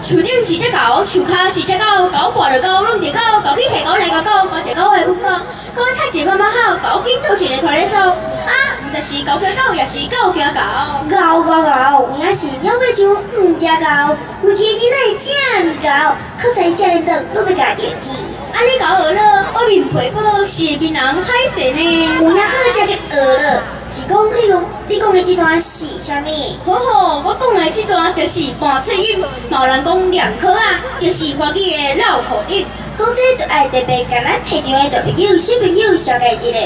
樹頂一隻狗，樹跤一隻狗，狗跋著狗，攏佇狗，狗去下狗來咬狗，咬著狗的糞狗，狗踢一媽媽吼，狗緊倒一个拖咧走，啊，毋知是狗驚狗，抑是狗驚狗。狗狗狗，有影是鳥尾樹毋食狗，規家你哪會遮爾𠢕？靠在遮爾長，攏欲共著錢。啊，你𠢕學了，我面皮薄，是面人歹勢呢。有影好食去學了，是講你講你講的這段是啥物？好好，我講的這段就是盤喙音，嘛有人講念科仔，就是華語的繞口令。講這就愛特別共咱現場的大朋友、小朋友紹介一下。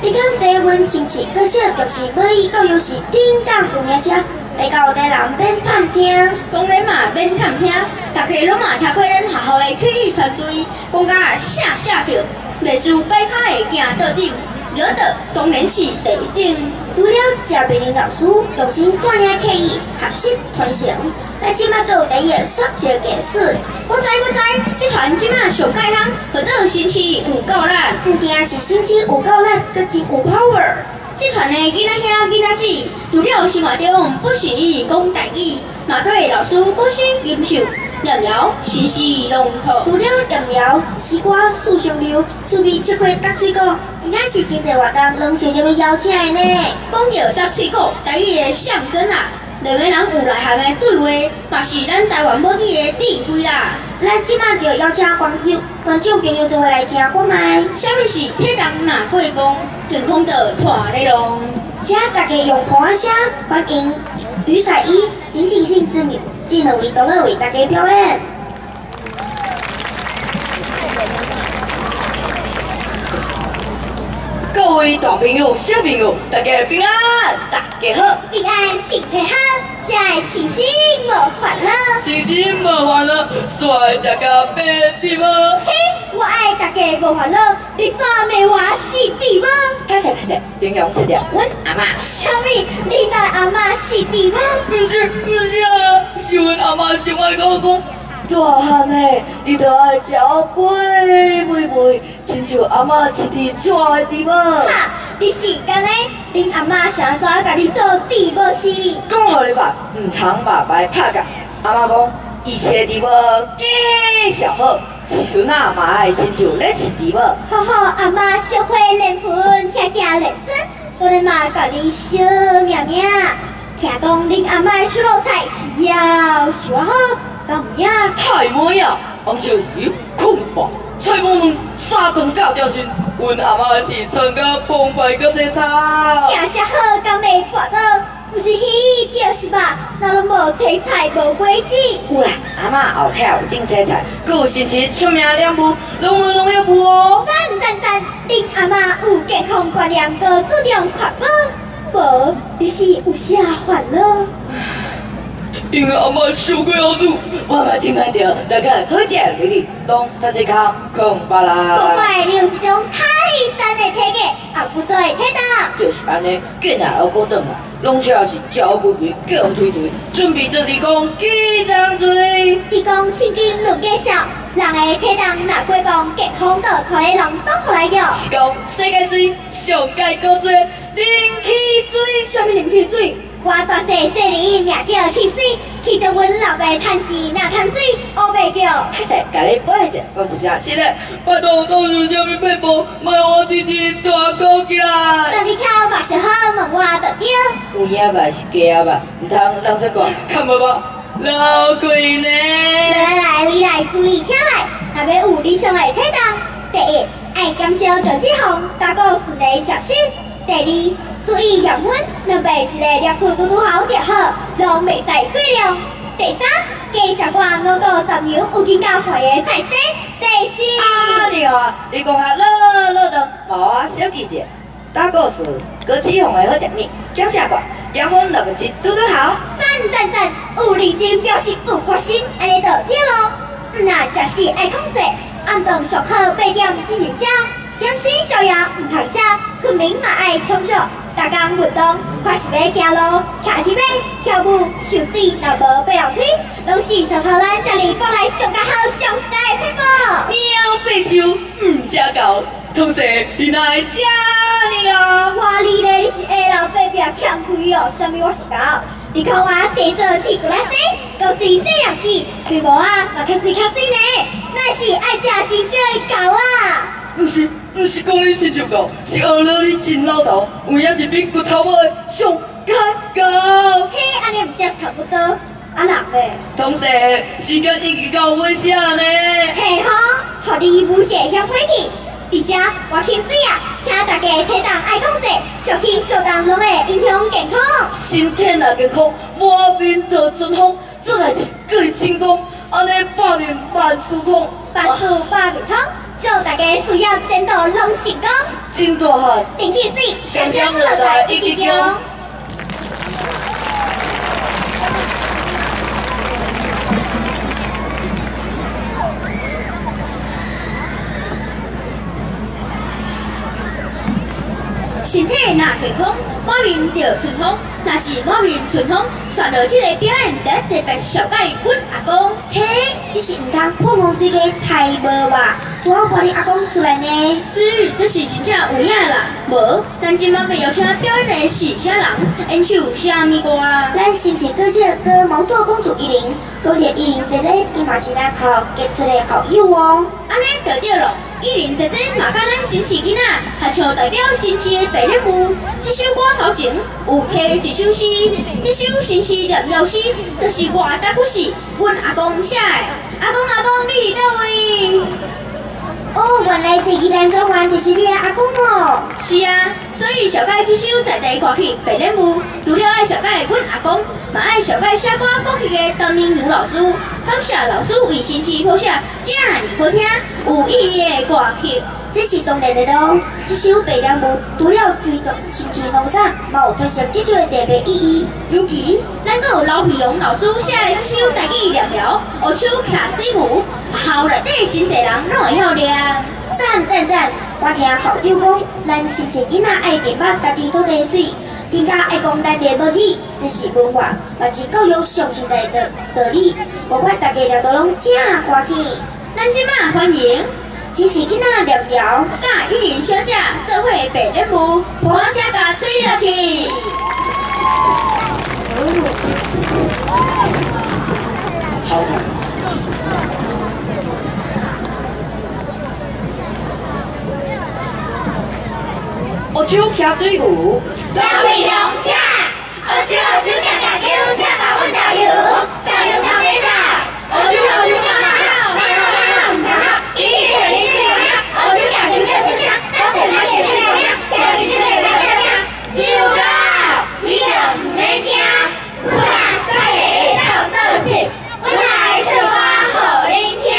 你敢知阮新市國小重視母語教育是頂港有名聲，來到台南免探聽。當然嘛免探聽，大家攏嘛聽過咱學校的曲藝團隊，講甲聲聲叫，袂輸擺跤的行桌頂，搖桌當然是第一等。除了謝美玲老師用心帶領客語學習傳承，咱這馬閣有第一個雙石藝術。我知我知，這團這馬上蓋夯，號做新市有夠力。毋定是新市有夠力，閣真有 power。這團的囡仔兄、囡仔姊，除了生活中不時講台語，嘛對老師講聲吟唱、念謠、新詩朗讀。除了念謠、詩歌四上流，趣味笑話搭水果，今仔是真濟活動，攏想著欲邀請的呢。講著搭水果，台語的相聲啦，兩個人有內涵的對話，嘛是咱台灣母語的智慧啦。咱這馬就邀請觀友、觀眾朋友做伙來聽看覓。啥物是體重若過磅，健康就拖咧浪。請大家用伴仔聲歡迎余彩一、林景信這兩位同學為大家表演。各位大朋友、小朋友，大家平安，大家好。平安身體好，才會清醒無煩惱。清醒無煩惱，煞會食甲變甜無。嘿，我愛大家無煩惱，你煞罵我是甜無？歹勢歹勢，形容失了，阮阿嬤。啥物？你當阿嬤是甜無？毋是毋是啊，是阮阿嬤上愛佮我講，大漢的，你著愛食肥肥肥，親像阿嬤飼佇紙的豬無。哈，你是講的，恁阿嬤是按怎共你做豬母是？講予你吧，毋通目白拍架。阿嬤講，伊飼的豬母加上好，飼孫仔嘛愛親像咧飼豬母。好好，阿嬤小可練份，聽囝練孫，當然嘛共你相命命。聽講恁阿嬤的手路菜是夭壽仔好。敢有影？太美啊！暗時伊睏饱，菜脯卵三頓教條時，阮阿嬤是穿甲澎湃閣凄惨。食遮好，敢會跋倒？毋是魚，就是肉，哪攏無青菜無果子？有啦，阿嬤後體有種青菜，閣有新市出名兩舞，攏有農藥霧哦。讚讚讚！恁阿嬤有健康觀念，閣注重環保，無，你是有啥煩惱？因為阿嬤傷過孝子，我嘛聽袂著，大概好食的規日攏讀一空空別啦。無怪你有這種泰山的體格，也不對體重。就是按呢，囡仔猶閣轉來，攏車是食好肥肥，叫推推，準備做義工幾張嘴。伊講千金論介紹，人的體重若過磅，健康就可能攏總予來用。是講世界水上蓋古濟冷氣水，啥物冷氣水？我大細細膩名叫汽水，其中阮老爸趁錢若趁水，烏白叫。歹勢，共你背一下，講一聲，是咧，拜託，當有啥物撇步，莫予我弟弟大哭起來。等你巧目是好，問我就對。有影吧是假吧，毋通人說過，看無無，流開呢。來來來，你來注意聽來，若欲有理想的體重，第一，愛減少血脂肪，加固順利食食；第二，注意鹽分，2倍一个攝取拄拄好就好，攏袂使過量。第三，加食寡五穀雜糧有機加肥的菜色。第四，啊對啊，你講較老老長，嘛我小記者。膽固醇、高脂肪的好食物，減食寡，鹽分6分之拄拄好。讚讚讚，有認真表示有決心，按呢就對囉。毋若食食愛控制，暗頓上好8點之前食，點心宵夜毋通食，睏眠嘛愛充足。逐工運動，看是欲行路、騎鐵馬、跳舞、泅水，若無爬樓梯，攏是上頭咱這裡放來上較好、上實在的撇步。鳥爬樹毋食狗，通勢你哪會遮爾𠢕？我你咧，你是下流八壁欠推哦，啥物我是狗？你看我生做鐵骨力西，高是細粒子，眉毛啊嘛較媠較媠呢，那是愛食金蕉的狗啊！毋是，毋是講你親像狗，是學了你真老頭，有影是比骨頭母的上較厚。嘿，按呢毋才差不多。啊人咧？同事，時間已經到尾聲呢。嘿吼，予你舞一個香火去。而且我輕水啊，請大家體重愛控制，小輕小重攏會影響健康。身體若健康，滿面著春風，做代志閣會成功，按呢百面萬事通，萬事百面通，祝大家事業前途攏成功。真大漢，電氣水，雙雙樂來一起強。身體若健康，滿面著春風。若是滿面春風，煞落這个表演特特別紹介阮阿公。嘿，你是毋通破風這個太無吧？怎啊搬你阿公出來呢？至於這是真正有影啦，無，咱這馬欲邀請表演的是啥人？演唱啥物歌？咱新市國小歌毛豆公主伊琳，講著伊琳姐姐，伊嘛是咱學校傑出的校友哦。按呢就對囉。伊琳姐姐嘛佮咱新市囡仔合唱代表新市的白臉舞，這首歌頭前有批一首詩，這首新市念謠詩，就是外大故事，阮阿公寫的。阿公阿公，你佇佗位？哦，原來第二男狀元就是你的阿公哦。是啊，所以紹介這首在地歌曲《白臉舞》，除了愛紹介阮阿公，嘛愛紹介寫歌譜曲的陳明陽老師。感謝老師為新市譜寫這爾好聽、有意義的歌曲，這是當然的咯。這首《白臉舞》除了推動新市農產，嘛有推銷這首的特別意義。尤其咱閣有劉飛龍老師寫的這首台語念謠《黑手徛水牛》，學校內底真濟人攏會曉念。讚讚讚！我聽校長講，咱新市囡仔愛認捌家己土地水，更加愛講咱的母語，這是文化，嘛是教育上時代的道理。無怪大家念都攏正歡喜。咱這馬歡迎新市囡仔念謠，佮伊琳小姐做伙白臉舞，伴聲共吹落去。好。黑手徛水牛，老皮龙车，黑手黑手行行球，车把阮导游，导游头家走，黑手黑手干嘛好，干好干好唔通好，一日一日水龙影，黑手行球叫出声，走前来水龙影，行去水龙影影，就到你就毋免惊，阮使会当做事，阮来唱歌予恁听。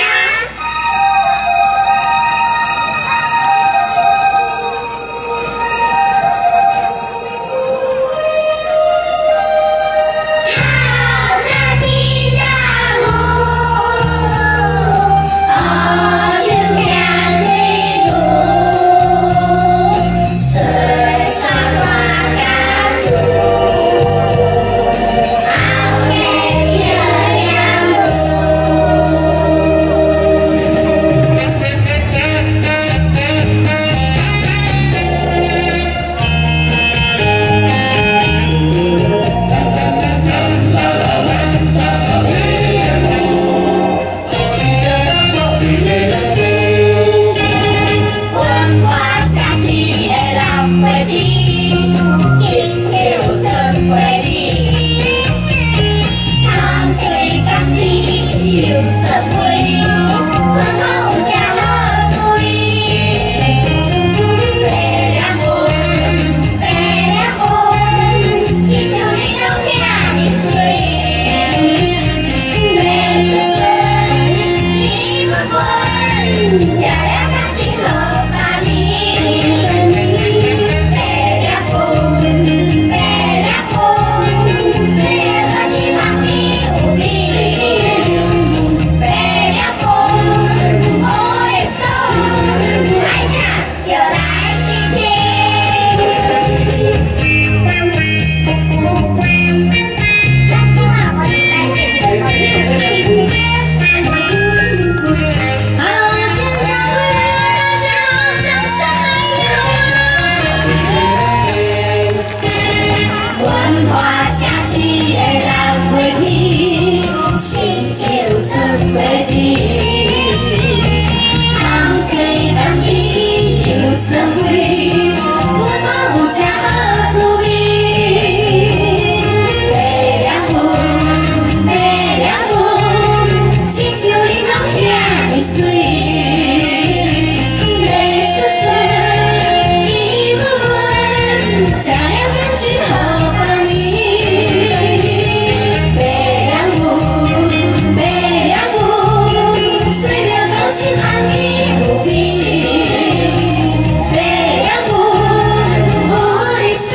字，风吹甘甜又酸味，阮嘛有这好滋味。白莲雾，白莲雾，亲像玲珑遐呢媠，白丝丝，甜蜜蜜，食了感真好放眠。白莲雾，白莲雾，醉了高心香有味。白莲雾有历史，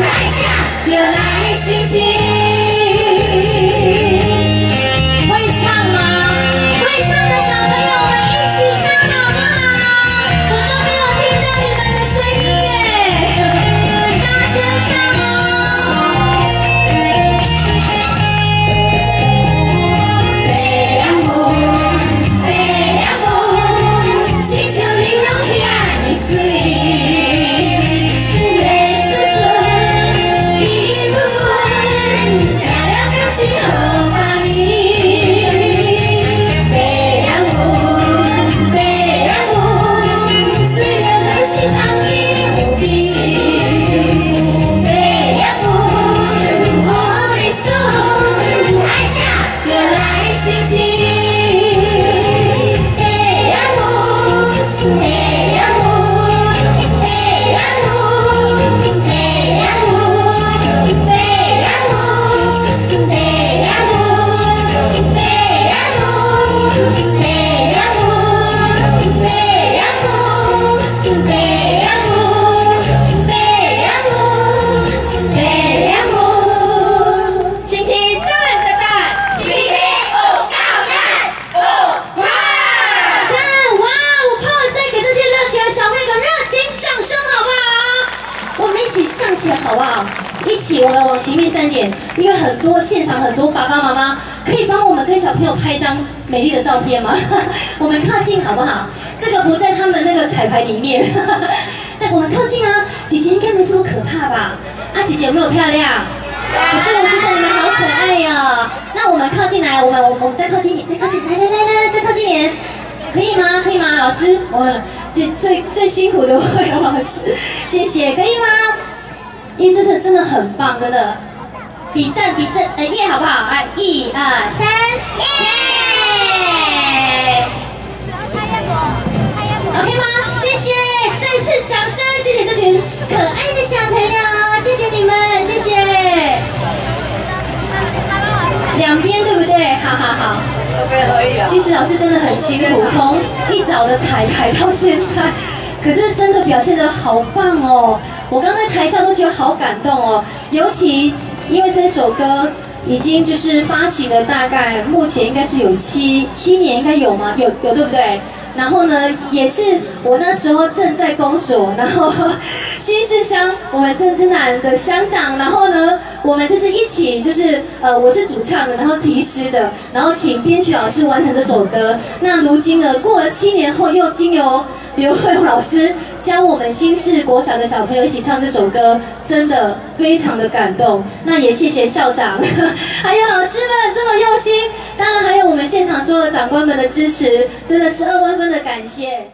爱食就来新市。会唱吗？会唱的小朋友们一起唱好不好？我都没有听到你们的声音耶，大声唱哦！白莲雾，白莲雾，亲像玲珑遐呢媠，白丝丝，甜蜜蜜，食了感真好放眠。白莲雾，白莲雾，醉了高心香有味。白莲雾有历史，爱食就来新市。白莲雾，白莲雾，白莲雾，白莲雾，白莲雾，白莲雾，白莲雾，白莲雾，白莲雾，白莲雾，白莲雾，白莲雾。星期赞赞赞，星期有够赞，有哇！赞！哇！我怕再给这些热情的小朋友一个热情掌声，好不好？我们一起上前，好不好？一起，我们往前面站点，因为很多现场很多爸爸妈妈可以帮我们跟小朋友拍一张美丽的照片吗？我们靠近好不好？这个不在他们那个彩排里面，但我们靠近啊！姐姐应该没这么可怕吧？啊，姐姐有没有漂亮？可是我觉得你们好可爱哟。那我们靠近来，我们再靠近一点，再靠近，来来来来，再靠近一点，可以吗？可以吗？老师，我们这最最辛苦的慧荣老师，谢谢，可以吗？因为这次真的很棒，真的，比赞比赞，耶，好不好？来，一二三，耶！OK 吗？谢谢，再次掌声，谢谢这群可爱的小朋友，谢谢你们，谢谢。两边对不对？好好好。其实老师真的很辛苦，从一早的彩排到现在，可是真的表现得好棒哦！我刚在台下都觉得好感动哦，尤其因为这首歌已经就是发行了，大概目前应该是有七年，应该有吗？有有对不对？然后呢，也是我那时候正在公所，然后新市乡我们郑之南的乡长，然后呢，我们就是一起就是我是主唱的，然后提诗的，然后请编曲老师完成这首歌。那如今呢，过了7年后，又经由刘慧荣老师教我们新市国小的小朋友一起唱这首歌，真的非常的感动。那也谢谢校长，还有老师们这么用心，当然还有我们现场所有的长官们的支持，真的是2万分的感谢。